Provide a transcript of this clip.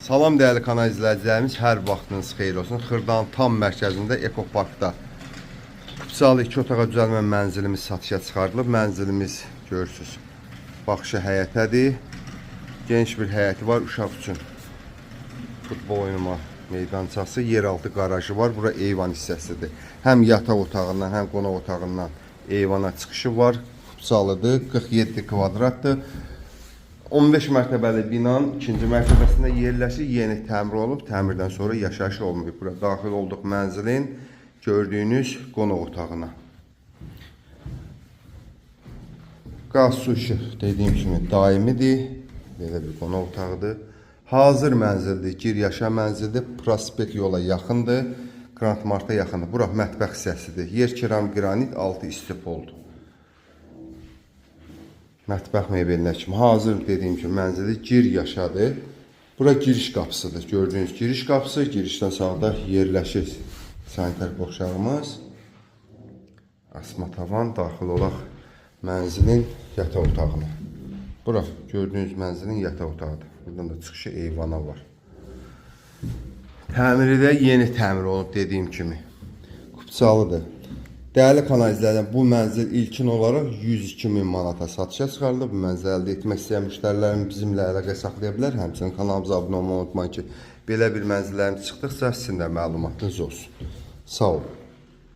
Salam dəyərli kanal izləyicilərimiz, hər vaxtınız xeyir olsun. Xırdanın tam mərkəzində Ekoparkda Kupçalı iki otağa düzəlmə mənzilimiz satışa çıxarılıb. Mənzilimiz görürsüz, baxışı həyətədir. Geniş bir həyəti var uşaq üçün. Futbol oynama meydançası, yeraltı qarajı var. Bura eyvan hissəsidir. Həm yataq otağından, həm qonaq otağından eyvana çıxışı var. Kupçalıdır, 47 kvadratdır. 15 mərtəbəli binanın ikinci mərtəbəsində yerləşir. Yeni təmir olub, təmirdən sonra yaşayış olmayıb. Bura daxil olduq mənzilin gördüyünüz qonaq otağına. Qaz, su, işıq dediyim kimi daimidir. Belə bir qonaq otağıdır. Hazır mənzildir, gir yaşa mənzildir. Prospekt yola yaxındır. Grand Marta yaxındır. Bura mətbəx hissəsidir. Yer keramik qranit, altı istipoldur. Mətbəx mebelinə kimi hazır dediyim kimi mənzili gir yaşadır. Bura giriş qapısıdır. Gördüyünüz giriş qapısı, girişdən sağda yerləşir sanitar qovşağımız. Asma tavan, daxil olaq mənzilin yataq otağına. Bura gördüyünüz mənzilin yataq otağıdır. Buradan da çıxışı eyvana var. Təmiri də yeni təmir olub dediyim kimi. Kupçalıdır. Dəyərli kanal izləyicilər, bu mənzil ilkin olaraq 102 min manata satışa çıxarıldı. Bu mənzili əldə etmək istəyən müştərilərin bizimlə əlaqə saxlaya bilər. Həmçinin kanalımıza abunə olmağı unutmayın ki, belə bir mənzillərimiz çıxdıqca sizin də məlumatınız olsun. Sağ olun.